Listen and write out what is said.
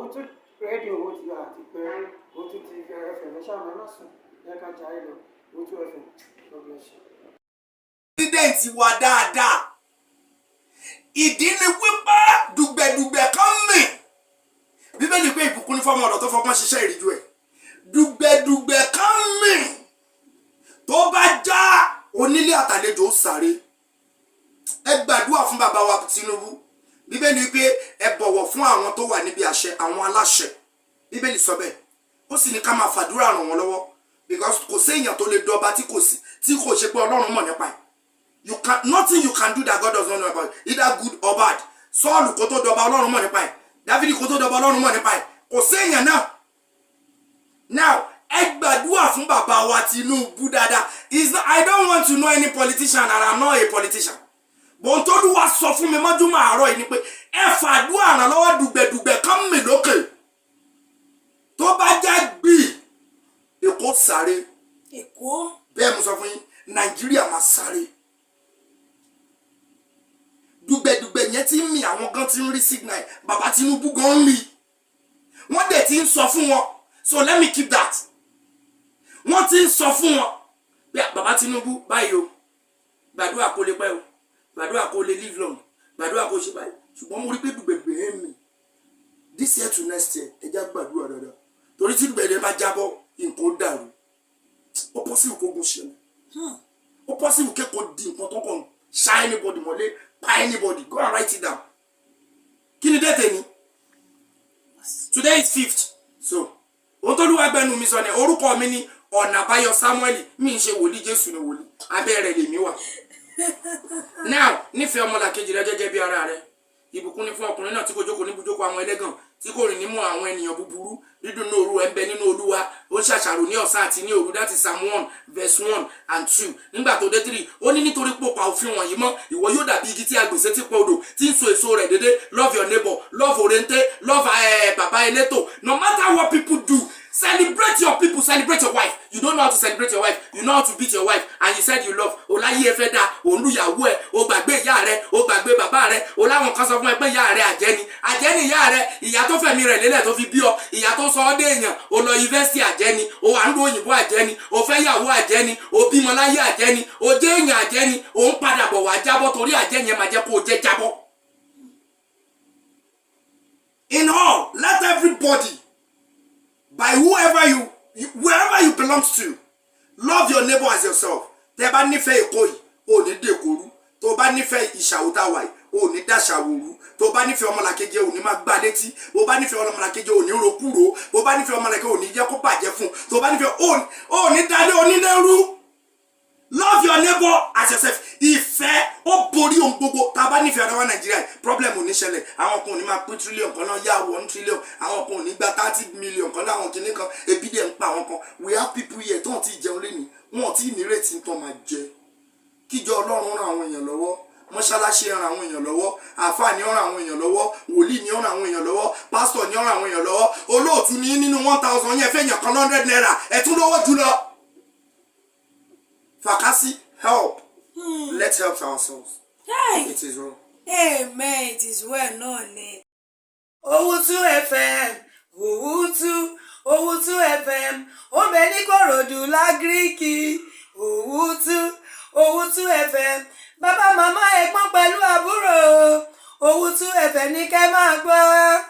Owutu Rédíò, ó ti àti pé Owutu TV FM. Ẹ ṣáà máa má sùn, ẹ ká jayé lọ. Owutu FM, God bless you. President wa dáadáa, ìdí ni wípé dùgbẹ̀dùgbẹ̀ kan mì. Bíbélì pé ìbùkún ní fọmọ ọ̀dọ̀ tó fọgbọ́n ṣiṣẹ́ ìríjú ẹ̀. Dùgbẹ̀dùgbẹ̀ kan mì, tó bá já, onílé àtàlejò ó sáré. Ẹ gbàdúrà fún bàbá wa Tinubu. Bíbélì pé ẹ bọ̀wọ̀ fún àwọn tó wà níbi àṣẹ, àwọn aláṣẹ. Bíbélì sọ bẹ́ẹ̀, ó sì ní ká máa fàdúrà ràn wọ́n lọ́wọ́, because kò séèyàn tó lè dọba tí kò sí tí kò ṣe pé Ọlọ́run mọ̀ nípa ẹ̀. You can nothing you can do that God does not know about, either good or bad. Sọ́ọ̀lù kó tó dọba, Ọlọ́run mọ̀ nípa ẹ̀. Dáfídì kó tó dọba, Ọlọ́run mọ̀ nípa ẹ̀. Kò séèyàn náà. Now, ẹ gbàdúrà fún bàbá wa Tinubu dáadáa. Is not, I don't want to know any politician and I'm not a politician, bọ́n tó lù wá sọ fún mi mọ́júmọ́ àárọ̀ yìí ni pé ẹ fàdúrà ràn lọ́wọ́. Dùgbẹ̀dùgbẹ̀ kan mì lókè, tó bá já gbì, Èkó sáré. Èkó. Bẹ́ẹ̀ mo sọ fún yín, Nàìjíríà máa sáré. Dùgbẹ̀dùgbẹ̀ yẹn ti ń mì, àwọn gan ti ń rí signal. Bàbá Tinubu gan ń rí, wọ́n dẹ̀ ti ń sọ fún wọn. So let me keep that. Wọ́n ti ń sọ fún wọn bí bàbá Tinubu báyìí o, gbàdúrà kó lè pẹ́ o, gbàdúrà kó lè live long, gbàdúrà kó ṣe báyìí. Ṣùgbọ́n mo rí pé dùgbẹ̀dùgbẹ̀ yẹn mì this year to next year. Ẹ já gbàdúrà dáadáa, torí tí dùgbẹ̀dùgbẹ̀ bá jábọ́, nǹkan ó dàrú. Ó possible kógun ṣẹlẹ̀, ó possible kékòó di nǹkan tó kàn ṣá anybody mọ́lé, pa anybody. Go and write it down. Kí ni date ni? Today is 5th. So ohun tó lúwa gbẹnu mi sọ ni, orúkọ mi ni Ọ̀nà Àbáyọ Samuel. Mi ń ṣe wòlíì, Jésù ni wòlíì, abẹ́ rẹ̀ lèmi wà. Now, nífẹ̀ẹ́ ọmọlàkejì rẹ gẹ́gẹ́ bí ara rẹ. Ìbùkún ni fún ọkùnrin náà tí kò jókòó níbùjókòó àwọn ẹlẹ́gàn, tí kò rìn nímú àwọn ènìyàn búburú. Dídùn ní òru ẹ̀ ń bẹ nínú Olúwa, ó ń ṣàṣàrò ní ọ̀sán àti ní òru. That is Psalm 1 verse 1 and 2. Nígbà tó dé 3, ó ní nítorí pò pa òfin wọ̀nyí mọ́, ìwọ yóò dàbí igi tí a gbìn sétí pọ̀ odò, tí ń so èso rẹ̀ dédé. Love your neighbor, love orente, love bàbá elétò. No matter what people do, celebrate your people, celebrate your wife. You don't know how to celebrate your wife. You know how to beat your wife and you said you love. O láyé ẹ fẹ́ dá òun lùyàwó ẹ, o gbàgbé ìyá rẹ, o gbàgbé bàbá rẹ. O láwọn kan sọ fún ẹ pé ìyá rẹ àjẹ́ ni. Àjẹ́ ni ìyá rẹ, ìyá tó fẹ̀mí rẹ̀ lélẹ̀ tó fi bí ọ, ìyá tó sọ ọ́ dé èèyàn. O lọ yunifásitì, àjẹ́ ni. O wà ń lo òyìnbó, àjẹ́ ni. O fẹ́ yàwó, àjẹ́ ni. O bímọ láyé, àjẹ́ ni. O jẹ́ èèyàn, àjẹ́ ni. O ń padà bọ̀ wá jábọ́, torí àjẹ́ yẹn máa jẹ́ kó o jẹ́ jábọ́. In all, let everybody, by whoever you wherever you belong to, love your neighbor as yourself. Tẹ́ bá nífẹ̀ẹ́ Èkó yìí, ò ní dèkóru. Tó bá nífẹ̀ẹ́ ìṣàwòtá wà yìí, ò ní dàṣàwòrú. Tó bá nífẹ̀ẹ́ ọmọlàkejì, ò ní máa gbá létí. Bó bá nífẹ̀ẹ́ ọmọlàkejì, ò ní rokúro. Bó bá nífẹ̀ẹ́ ọmọlàkejì, ò ní jẹ́ kó bàjẹ́ fún. Tó bá nífẹ̀ẹ́, ò ní dalé onílẹ̀rú. Love your neighbor as yourself. Ìfẹ́ ó borí ohun gbogbo. Tá a bá nífẹ̀ẹ́ ara wa, Nàìjíríà, problem ò ní ṣẹlẹ̀. Àwọn kan ò ní máa pín trillion kan náà yá 1 trillion, àwọn kan ò ní gba 30 million kan láwọn kìíní kan. Ebi dẹ̀ ń pa àwọn kan. We have people here tó ń tí ì jẹun lẹ́nìí, wọn ò tí ì nírètí tó máa jẹ. Kíjọ Ọlọ́run ràn àwọn èèyàn lọ́wọ́, mọ́ṣáláṣí ràn àwọn èèyàn lọ́wọ́, àáfàá ní ràn àwọn èèyàn lọ́wọ́, wòlíì ní ràn àwọn èèyàn lọ́wọ́, pásítọ̀ ní ràn àwọn èèyàn lọ́wọ́. Olóòtú ní nínú 1,000 yẹn, fẹ́yàn kan 100 naira, ẹ̀ tún lówó jùlọ. Fàkásí, help, let's help ourselves. Hey. It is well. Amen, it is well náà ni. Owutu FM, Owutu, Owutu FM, ó bẹ ní Kòròdú l'Agric. Owutu, Owutu FM, bàbá, màmá, ẹ̀gbọ́n pẹ̀lú àbúrò, Owutu FM ní kẹ́ máa gbọ́.